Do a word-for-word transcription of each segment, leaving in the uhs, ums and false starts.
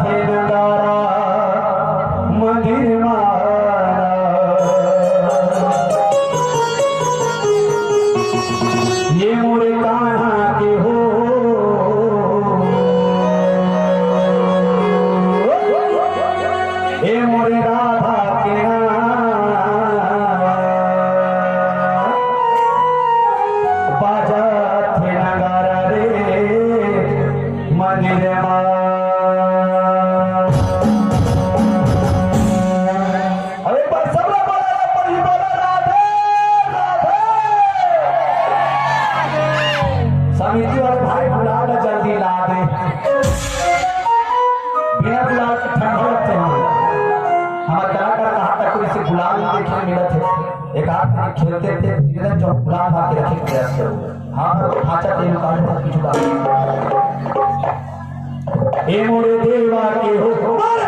थे नगारा मंदिर मारा। ये मोरे कान्हा के हो, ए मोरे राधा के ना, बाजत हे नगारा रे मंदिर मा। अरे एक बार सब लोग बोला, अपन ही बोला, राधे राधे। समिति वाले भाई गुलाल जल्दी ला दे। बिना गुलाल के ठंडा लगथे हमन। हमर कलाकार कहाँ तक कोई से गुलाल देखे मिलत हे। एक हाथ में खेलते थे, धीरे जो गुलाल हाथ के रखे प्रयास करो। हाँ, तो खाचा तेल काट दे, कुछ गुलाल। ए मोरे देवा के हो, मारे।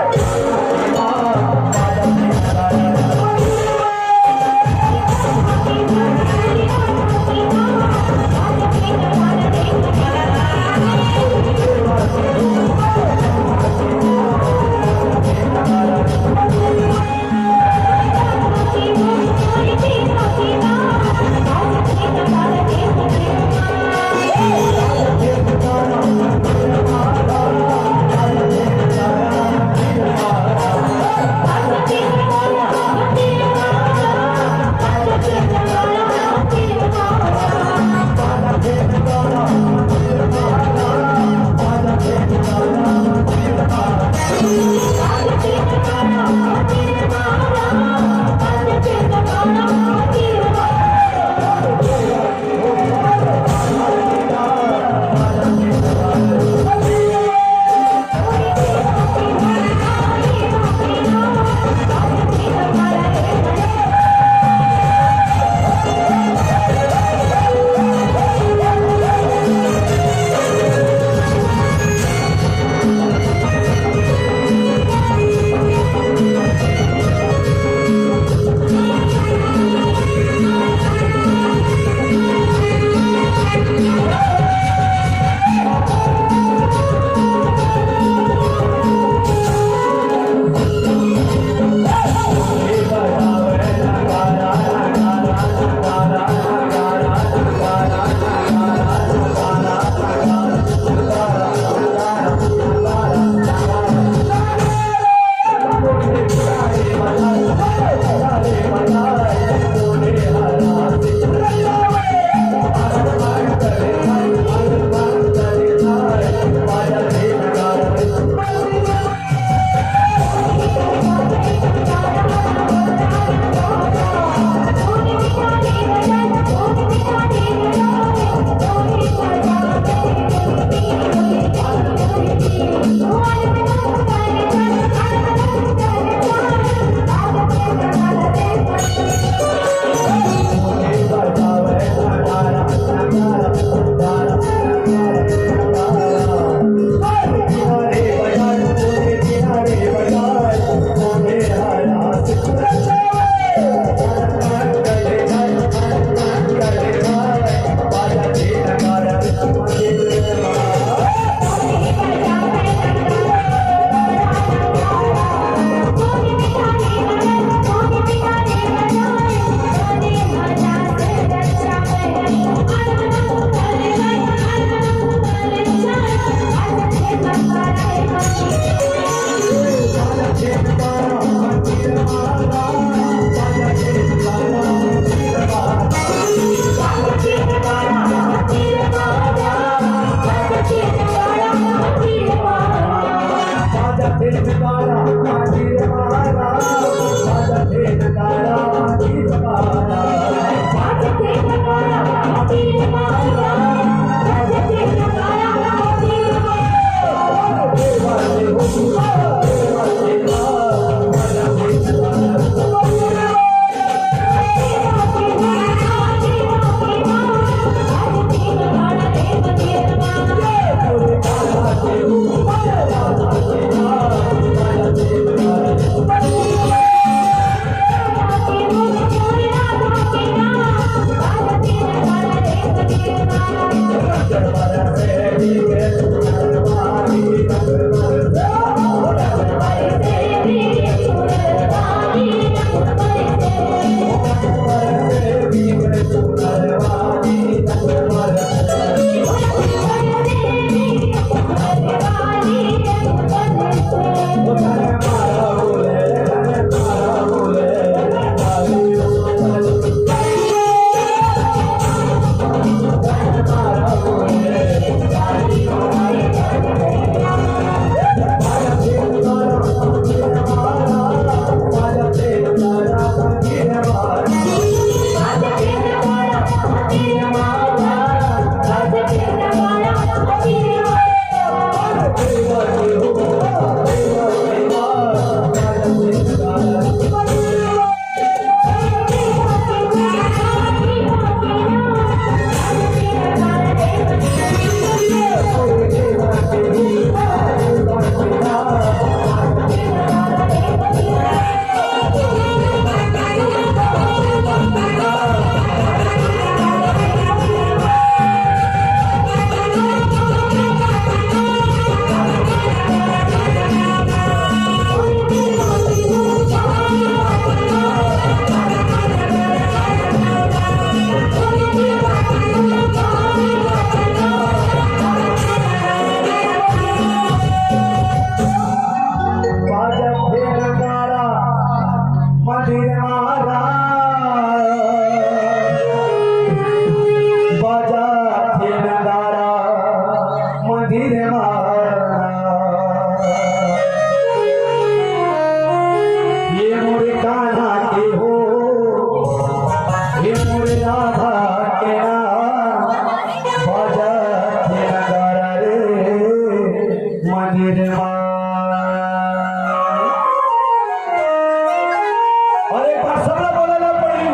अरे, एक बार सबला बोले ला पड़ी।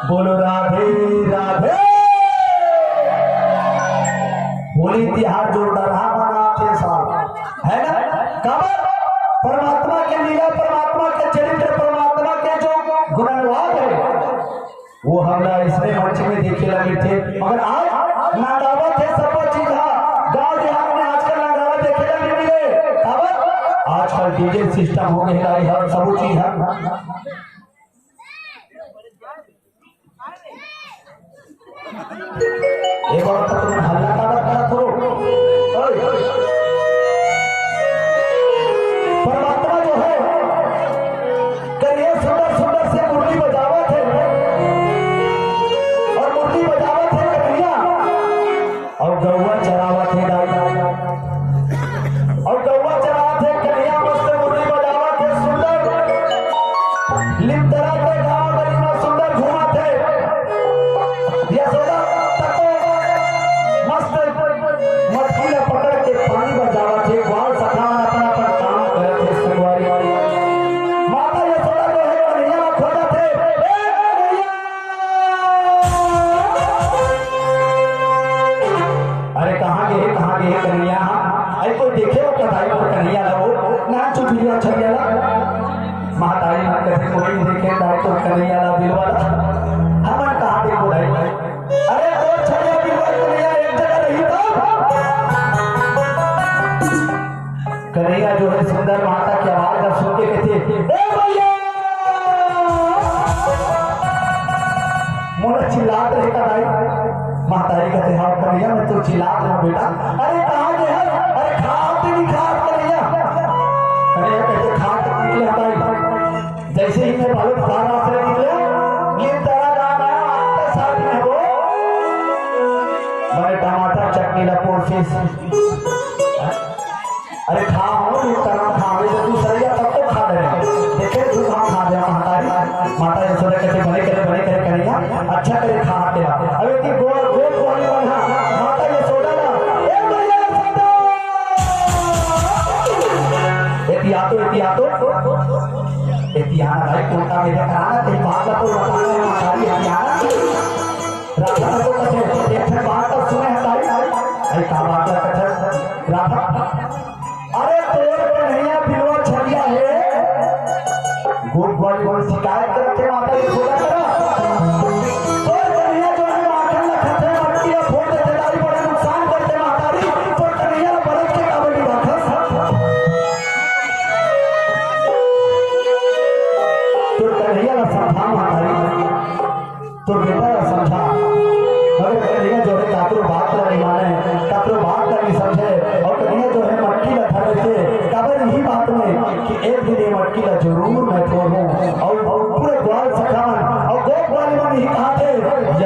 बोलो राधे राधे। होली तिहार जोरदार मनाथे साहब, है ना? काबर? परमात्मा के लीला, परमात्मा के चरित्र, परमात्मा के जो गुणानुवाद है, वो हमला इसने मंच में देखे ला मिलथे। मगर आज नंदावत हे सब चीज हा। गांव देहात में आजकल नंदावत देखे ला नहीं मिले। काबर? आजकल डीजे सिस्टम हो गए ला, ये सब चीज हा। एक बार तो तुम हल्ला काबर करत हो? ओए। परमात्मा जो है, करिया सुंदर सुंदर से मुरली बजावत है, और मुरली बजावत है करिया, और गौवा चरावत है दाई, और गौवा चरावत है करिया, मस्त मुरली बजावत है सुंदर। लिपतरा के गाँव गली में सुंदर घूमत है। यशोदा तको मस्त मटकी ला पकड़ के पानी बर जावत हे। ग्वाल सखा मन अपन अपन काम करत हे। संगवारी, माता यशोदा जो है कन्हैया ला खोजत हे। ए कन्हैया! अरे कहाँ गे हे, कहाँ गे हे कन्हैया? अरे कोई देखे हो कन्हैया ला? वो ना चुटिया छड़िया ला। महतारी मन कथे, "कोई नइ देखे दाई तोर कन्हैया ला, बिलवा ला। हमन कहाँ देखबो दाई?" अरे तोर छड़िया बिलवा कन्हैया एक जगह रही तब। कन्हैया जो है सुंदर माता के आवाज ला सुन के कथे, "ए भैया, मोला चिल्लात रहे का दाई?" महतारी कथे, "हाँ कन्हैया, मैं तो चिल्लात रहे बेटा।" "अरे कहाँ गे हस?" "अरे खात नहीं खात कन्हैया।" कन्हैया कथे, "खात निकले हटाई।" जैसे ही मैं बालक बारह से निकले, ये तेरा गाना आपके साथ में हो। बड़े टमाटर चटनी ला पोरसिस। अरे खा हो, ये तेरा खा, ये तो तू सरिया तब तो खा ले। देखे तू कहाँ खा गया महतारी। माता यशोदा कथे, "बने करे, बने करे कन्हैया, अच्छा करे खा के ला।" अबे की गोल, गोल, गोल वाला, माता यशोदा ना, ए भैया यशोदा। एती आ तो, एती आ तो। एती आ ना भाई, कोंटा मेरे कराना, तेरी बात का तो बताना है, हमारी एती आ ना। राधा को कथे, एक ठन बात तो सुने है भाई। भाई, का बात है कथे? राधा, अरे तोर कन्हैया बिलवा छड़िया है। गोप वाली बोल शिकायत करथे माता यशोदा करा। तोर कन्हैया जो है माखन ला खाथे, मटकी ला फोड़ देथे, दाई बड़ा नुकसान करथे महतारी। तोर कन्हैया ला बरत के काबर नहीं राखस? तोर कन्हैया ला समझा महतारी। तोर बेटा ला समझा, मगर कन्हैया जो है काकरो बात ला नहीं माने, काकरो बात ला नहीं समझे, और कन्हैया जो है मटकी ला धर लेथे, काबर यही बात में कि एक दिन ये मटकी ला जरूर मैं फोड़ूं, और, और पूरे ग्वाल सखा मन, और गोप वाली मन यही कहा थे,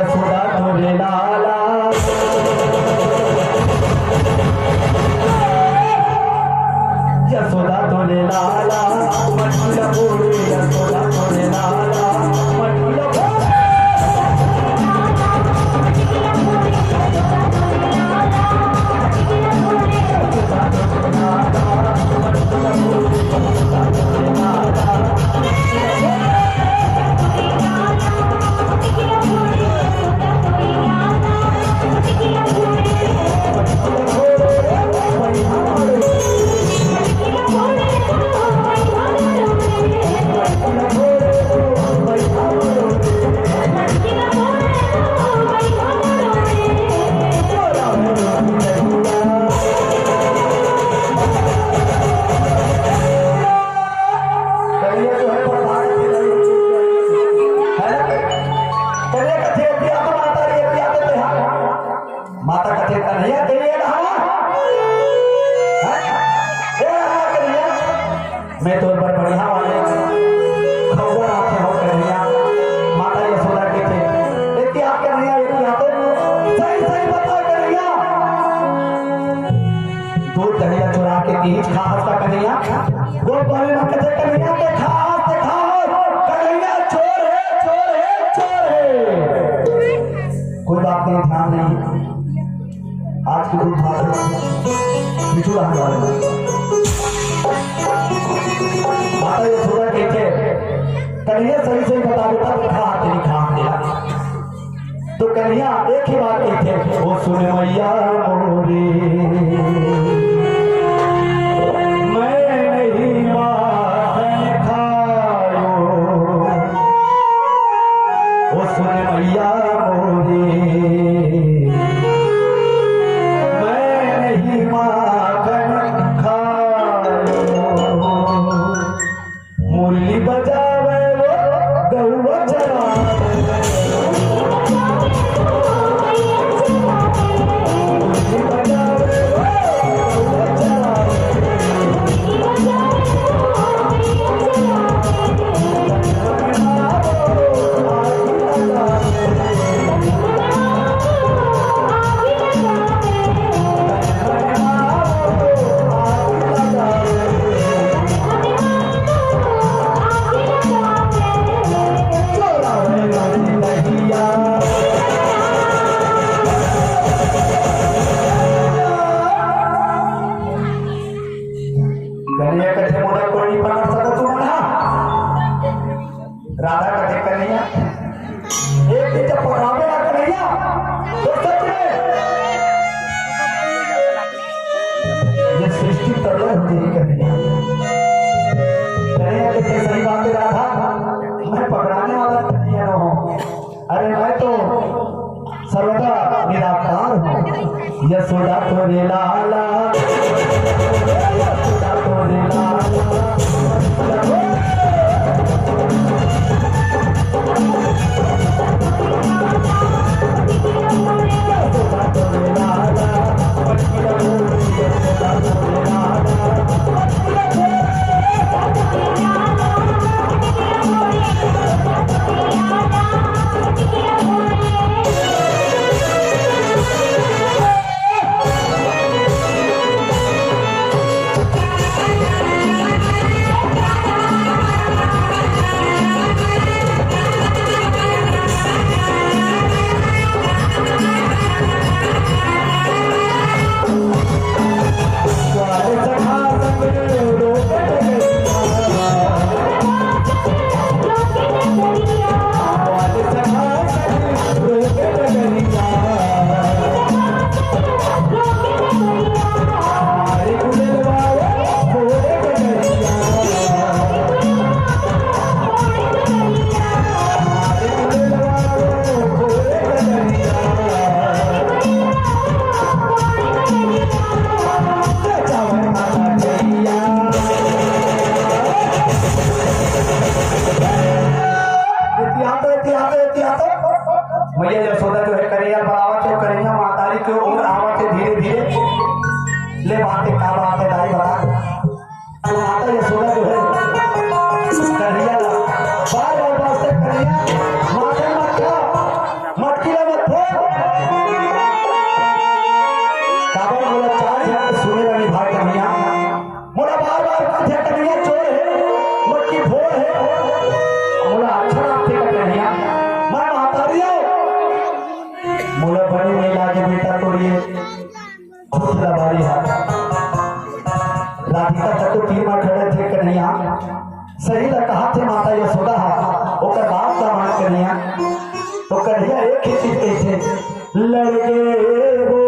"यशोदा तोरे लाला।" यशोदा तोरे लाला, मटकी ला फोड़े, यशोदा तोरे लाला, मटकी ला फोड़े। कन्हैया जो है प्रधान, है ना? कन्हैया कथे, "एती आ तो माता रे, एती आ तो तेहा।" माता कथे, "कन्हैया, कन्हैया कहाँ?" हैं? "ए रहा कन्हैया, मैं तोर बर बढ़िया वाले खउवा राखे हो कन्हैया।" माता यशोदा कथे, "एती आ कन्हैया, एती आ तो सही सही बता कन्हैया।" दूध दही ला चुरा के तीज खाहस का कन्हैया। वो बोले ना कथे कन्हैया के खाहस, ते खाहस। कन्हैया चोर है, चोर है, चोर है। कोई बात नहीं, ध्यान नहीं। आज के दूध भात बिचू रहने वाले हैं। सुन मैया मोरी, मैं नहीं माखन खायो। ओ सुन मैया मोरी, मैं नहीं माखन खायो। मुरली बजावे वो गौवा चरावे। मुरली बजावे वो गौवा चरावे। कन्हैया कथे, "मोला कोई नहीं पकड़ सकत, तुमन हा।" राधा कथे, "कन्हैया, एक दिन जब पकड़ावे ना कन्हैया, तो सच में ये सृष्टि प्रलय हो जाही कन्हैया।" कन्हैया कथे, "सही बात है राधा, मैं पकड़ाने वाला कन्हैया ना हूँ। अरे मैं तो सर्वदा निराकार हूँ।" यशोदा तोरे लाला, यशोदा तोरे लाला। एती आ तो, एती आ तो, एती आ तो। मैया यशोदा जो है कन्हैया बलावत हे, कन्हैया महतारी के ओर आवत हे धीरे धीरे। ले बात हे, का बात हे दाई बता। तो माता यशोदा जो है कन्हैया ला बार बार बात हे, "कन्हैया, माखन मत खा, मटकी ला मत फोड़।" काबर मोला चार झन के सुने ला निभाए कन्हैया। मोला बार बार कथे कन्हैया चोर हे, मटकी फोड़ हे। मोला अच्छा लागथे का कन्हैया, मैं महतारी हूँ। मोला बने नहीं लागे बेटा तोर ये खुद लबारी हा। राधिका तक तो तीर मार खड़े थे कन्हैया। सही ला कहा थे माता यशोदा हा, ओकर बात का मान कन्हैया। तो कन्हैया एक ही चीज कही थे, लड़के वो